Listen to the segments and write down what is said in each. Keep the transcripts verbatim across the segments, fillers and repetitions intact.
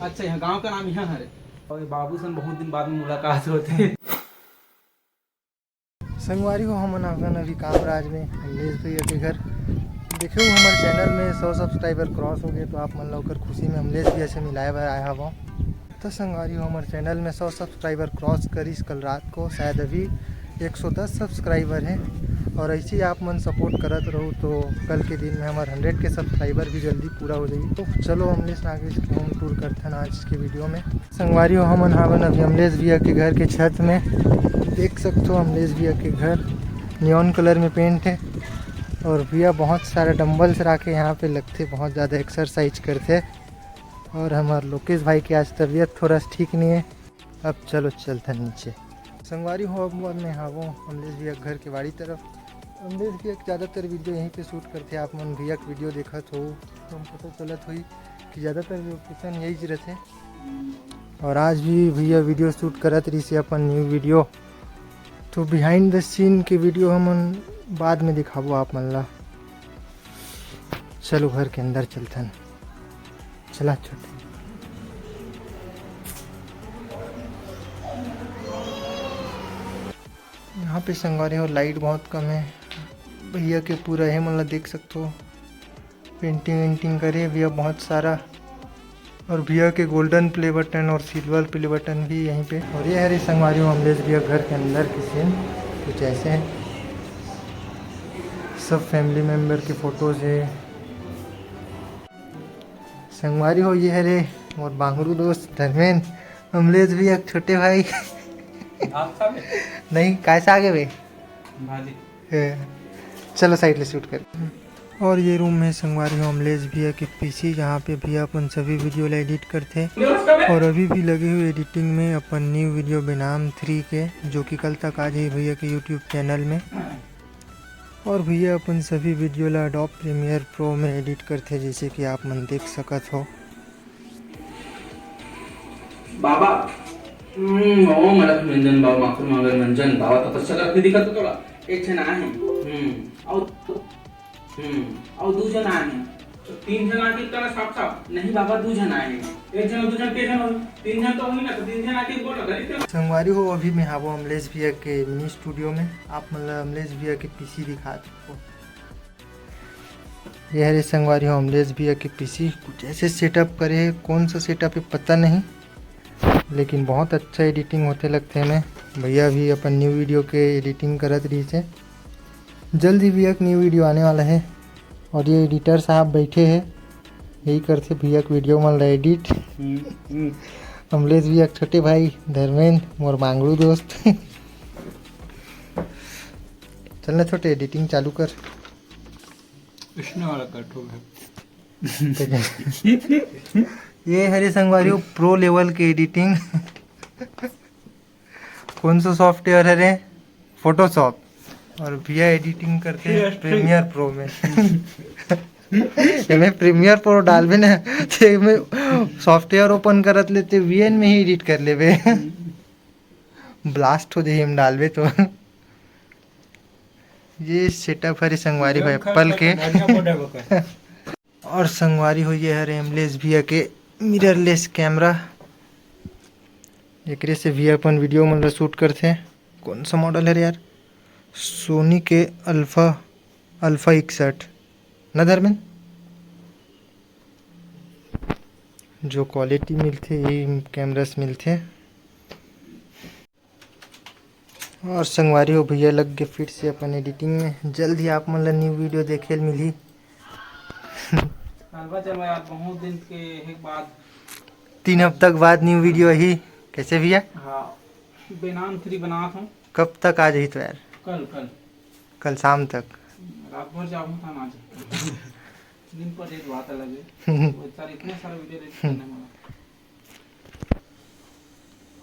अच्छा, यहाँ गांव का नाम यहाँ हरे। और ये बाबू सन बहुत दिन बाद में मुलाकात होते। संगवारी हो, हमन आ गन अभी कामराज में अमलेश भैया के घर। देखियो, हमर चैनल में सौ सब्सक्राइबर क्रॉस हो गए, तो आप मन ला ओकर खुशी में अमलेश भैया से मिलाए बर आए हवं। तो संगवारी हो, हमर चैनल में सौ सब्सक्राइबर क्रॉस करिस कल रात को, शायद अभी एक सौ दस सब्सक्राइबर है। और ऐसे ही आप मन सपोर्ट करत रहू, तो कल के दिन में हमर हंड्रेड के सब्सक्राइबर भी जल्दी पूरा हो जाई। तो चलो, अमलेश नागेश के होम टूर करथन आज के वीडियो में। संगवारी हो, हमन हावन अभी अमलेश भैया के घर के छत में। देख सकथो, अमलेश भैया के घर नियॉन कलर में पेंट है। और भैया बहुत सारा डंबल्स राखे यहाँ पे, लगथे बहुत ज़्यादा एक्सरसाइज करथे। और हमार लोकेश भाई के आज तबीयत थोड़ा ठीक नहीं है। अब चलो, चलथन नीचे। संगवारी हो, अब मैं हावों अमलेश भैया के घर के बाड़ी तरफ। अमलेश भैया के ज़्यादातर वीडियो यहीं पे शूट करथे। आप मन भैया के वीडियो देखत हो तो हम पता चलत होई कि ज़्यादातर लोकेशन यही रहथे। और आज भी भैया वीडियो शूट करत रहिसे अपन न्यू वीडियो। तो बिहाइंड द सीन के वीडियो हमन बाद में दिखाबो आप मन ला। चलो, घर के अंदर चलथन। चला छोटे। यहाँ पे संगवारी हो, लाइट बहुत कम है। भैया के पूरा हे मन ला देख सकथो, पेंटिंग वेंटिंग करे भैया बहुत सारा। और भैया के गोल्डन प्ले बटन और सिल्वर प्ले बटन भी यहीं पे। और ये हरे संगवारी हो अमलेश भैया घर के अंदर के सीन कुछ ऐसे हैं। सब फैमिली मेंबर के फोटोज है। संगवारी हो, ये हरे मोर बांगरू दोस्त धर्मेंद्र, अमलेश भैया के छोटे भाई। नहीं, कैसा आगे बे? भाजी। ए, चलो साइड ले शूट कर। और ये रूम में संगवारी हो अमलेश भैया के पीसी, जहाँ पे भैया अपन सभी वीडियो ला एडिट करथे। और अभी भी लगे हुए एडिटिंग में अपन न्यू वीडियो बेनाम थ्री के, जो कि कल तक आ जाही भैया के यूट्यूब चैनल में। और भैया अपन सभी वीडियो ला एडोब प्रीमियर प्रो में एडिट करथे, जैसे कि आप मन देख सकत हो। बाबा, हम्म, ओम अलख निरंजन बाबा माखुर मंगल मंजन, बाबा तपस्या करत दिखत हो तोला। एक झन आए हैं। हम्म, अउ, हम्म, अउ दू झन आए हैं। तो तीन झन आके करा साफ साफ। नहीं बाबा, दू झन आए हैं। एक झन, दू झन, के झन हो? तीन झन तो होही ना, तो तीन झन आके बोल ना, गलत है। संगवारी हो, अभी मैं हावो अमलेश भैया के मिनी स्टूडियो में। आप मन ला अमलेश भैया के पीसी दिखात हो। ये हरे संगवारी हो अमलेश भैया के पीसी। कुछ ऐसे सेटअप करे है, कौन सा सेटअप है पता नहीं, लेकिन बहुत अच्छा एडिटिंग होथे लगथे एमे। भैया भी अपन न्यू वीडियो के एडिटिंग करत रहिसे। जल्द ही भैया के न्यू वीडियो आने वाला है। और ये एडिटर साहब बैठे हैं, यही करथे भैया के वीडियो मन ला एडिट। हम्म, हम्म। अमलेश भैया के छोटे भाई धर्मेंद्र, मोर मांगड़ू दोस्त। चल ना छोटे, एडिटिंग चालू कर। इसने वाला कट हो गया। ये हरे संगवारी हो प्रो लेवल के एडिटिंग। कौन सा सॉफ्टवेयर हरे? फोटोशॉप। और भैया एडिटिंग करथे प्रीमियर प्रो में। एमे प्रीमियर प्रो डालबे ना, तो एमे सॉफ्टवेयर ओपन करत लेते वीएन में ही एडिट कर लेबे। ब्लास्ट हो जाही हम डालबे तो। ये सेटअप हरे संगवारी हो एप्पल के। और संगवारी हो ये हरे अमलेश भैया के मिररलेस कैमरा। एकरे से भैया अपन वीडियो मन ला शूट करथे। कौन सा मॉडल हरे यार? सोनी के अल्फा, अल्फा इकसठ ना धर्मेंद्र? जो क्वालिटी मिलथे, यही कैमरा से मिलथे। और संगवारी हो भैया लग गए फिर से अपन एडिटिंग में। जल्द ही आप मन ला न्यू वीडियो देखे ल मिलही। चलवा चलवा यार, बहुत दिन के एक बाद। तीन हफ्ता के बाद न्यू वीडियो ही। कैसे भैया? हाँ, बेनाम थ्री बनात हूँ। कब तक आ जाही तो यार? कल, कल। कल शाम तक। रात भर जागूँ था ना आज। दिन पर एक बात अलग है। वो सारे इतने सारे वीडियो एडिट करने वाला।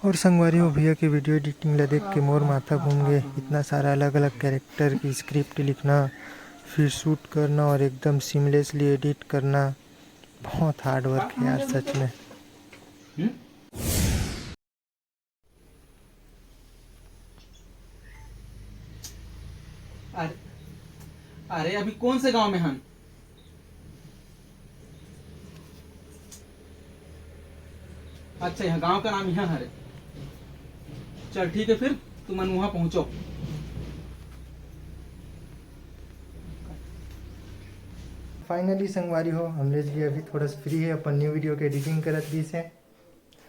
और संगवारी हो भैया के वीडियो एडिटिंग ला देख के मोर माथा घूम गए। इतना सारा अलग अलग कैरेक्टर की स्क्रिप्ट लिखना, फिर शूट करना और एकदम सीमलेसली एडिट करना, बहुत हार्ड वर्क है यार सच में। हम्म? अरे, अरे अभी कौन से गांव में हन? अच्छा, यहाँ गांव का नाम यहाँ हरे। चल ठीक है, फिर तुमन वहाँ पहुँचो। फाइनली संगवारी हो, अमलेश भी अभी थोड़ा सा फ्री है, अपन न्यू वीडियो के एडिटिंग करत रहिस हे।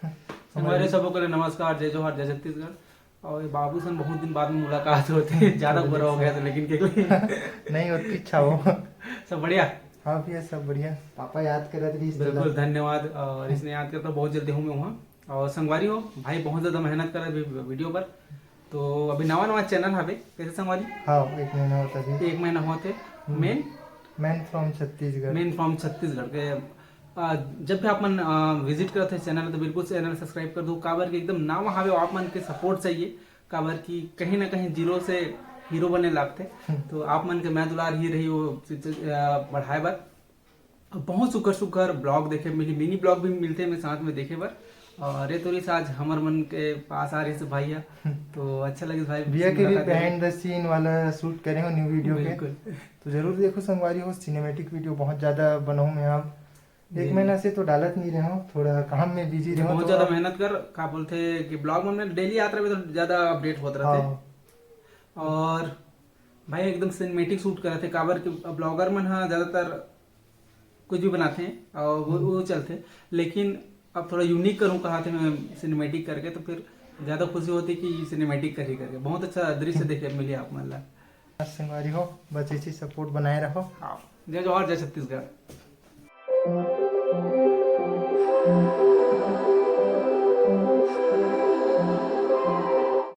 संगवारी सबो के लिए नमस्कार, जय जोहार, जय छत्तीसगढ़। और ये बाबू सन बहुत दिन बाद में मुलाकात होते हैं, ज्यादा बुरा हो गया था लेकिन के लिए। नहीं होती इच्छा हो। सब बढ़िया? हाँ भैया, सब बढ़िया। पापा याद करत रहिस बिल्कुल, धन्यवाद। और इसने याद करता, बहुत जल्दी हूँ मैं वहाँ। और संगवारी हो, भाई बहुत ज्यादा मेहनत कर रहे वीडियो पर। तो अभी नवा नवा चैनल हवे, कैसे संगवारी? हाँ, एक महीना होता भी। एक महीना होते। Main man from Chhattisgarh. Main from Chhattisgarh के। आ, जब भी आप मन विजिट करते हैं चैनल, तो बिल्कुल चैनल सब्सक्राइब कर दो। काबर कि एकदम नवा हवे, आप मन के सपोर्ट चाहिए। काबर कि कहीं ना कहीं जीरो से हीरो बने लागते। तो आप मन के मैं दुलार ही रही वो चीज, आ, बढ़ाए बर। बहुत सुघर सुघर ब्लॉग देखे मिली, मिनी ब्लॉग भी मिलते हैं साथ में देखे बर। और ये तो रहिस आज हमर मन के पास आ रहिस भाई है, तो अच्छा लगिस भाई भैया के भी मुलाकात करके। बिहाइंड द सीन वाला शूट करे हो न्यू वीडियो के। बिल्कुल। तो जरूर देखो संगवारी हो, सिनेमैटिक वीडियो बहुत ज्यादा बनाऊँ मैं। आप एक जी। महीना से तो डालत नहीं रहे हो, थोड़ा काम में बिजी रहे हो बहुत तो ज्यादा आप- मेहनत कर, का बोलते कि ब्लॉग में डेली आत रहे तो ज्यादा अपडेट होत रहते। हाँ। और भाई एकदम सिनेमैटिक शूट करत हे, काबर कि ब्लॉगर मन हा ज्यादातर कुछ भी बनाते हैं और वो, वो चलते हैं। लेकिन अब थोड़ा यूनिक करूँ कहा थे मैं सिनेमैटिक करके, तो फिर ज्यादा खुशी होती कि सिनेमैटिक कर ही करके। बहुत अच्छा दृश्य देखे मिली आप मन ला। संगवारी हो, बस ऐसी सपोर्ट बनाए रहो। हाँ, जय जोहार, जय छत्तीसगढ़।